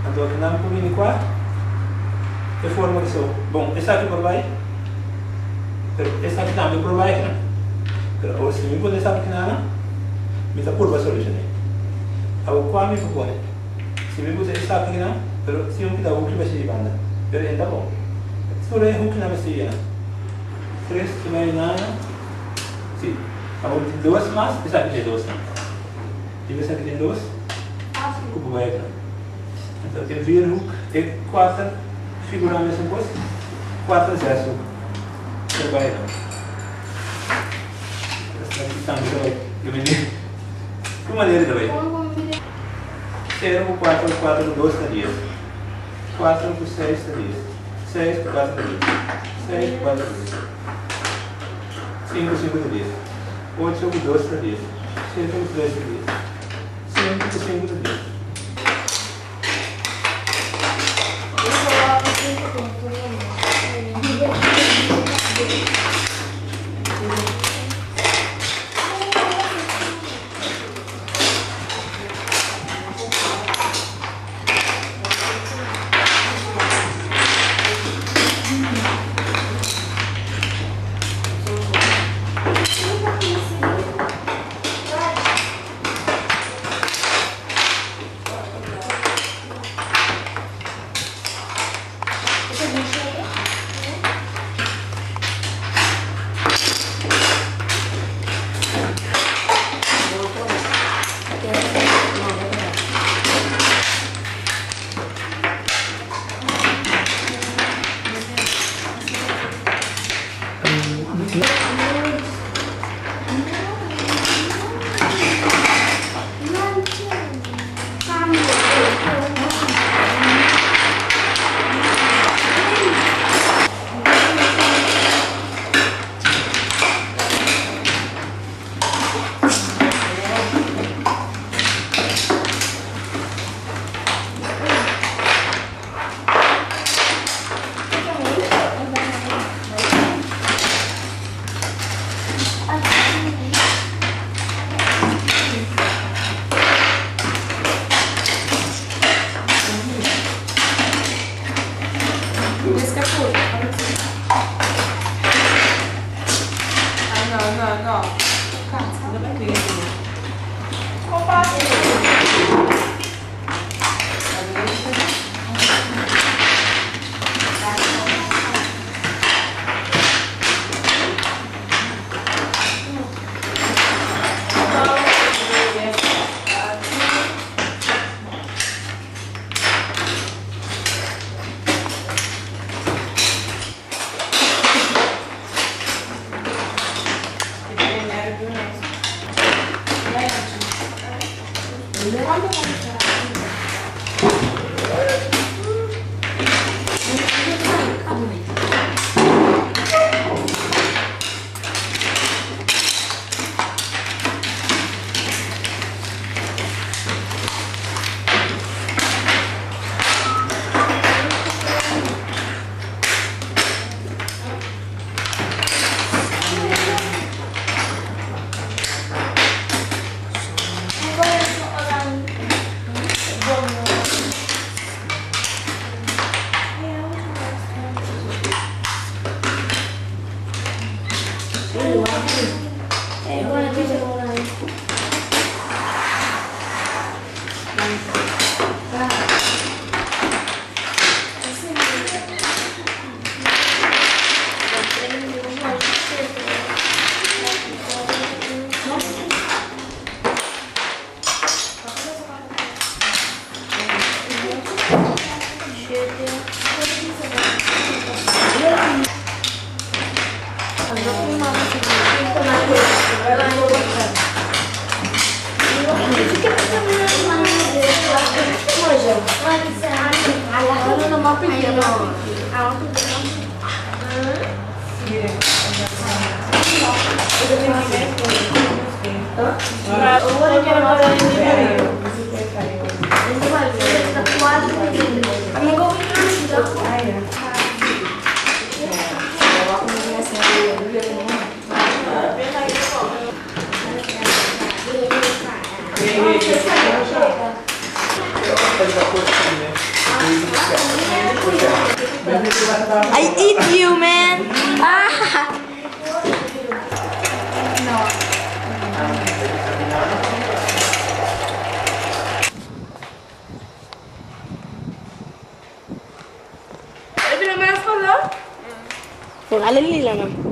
Anto akinan por bini kua e forma di so. Bon, esaki por bai, pero esaki tambe por bai akinan. Pero awor si mi pone esaki akinana, mi ta purba solucion'é. Awor kua mi por pone? Si mi busa esaki akinan, pero si un kita huki pa shi banda, pero e ta bon. Tur e hukinan mester yena. Tres ta bai nana, si. Awor tin dos mas, esaki ta e dosnan. Tin esaki tin dos ku bo bai akí. Anto e vierhoek, e kuater figura mesun kos, kuater zeshoek ta bai akí. Esaki tambe ta bai. Yo mi di, ku manera ta bai? Sero ku kuater ku kuater ku dos ta dies. Kuater ku seis ta dies. Seis ku kuater ta dies. Seis ku kuater ta dies. Sinku ku sinku ta dies. Ocho ku dos ta dies. Shete ku tres ta dies. Sinku ku sinku ta dies. I eat you, man. Ah. No. Póngale lila, no.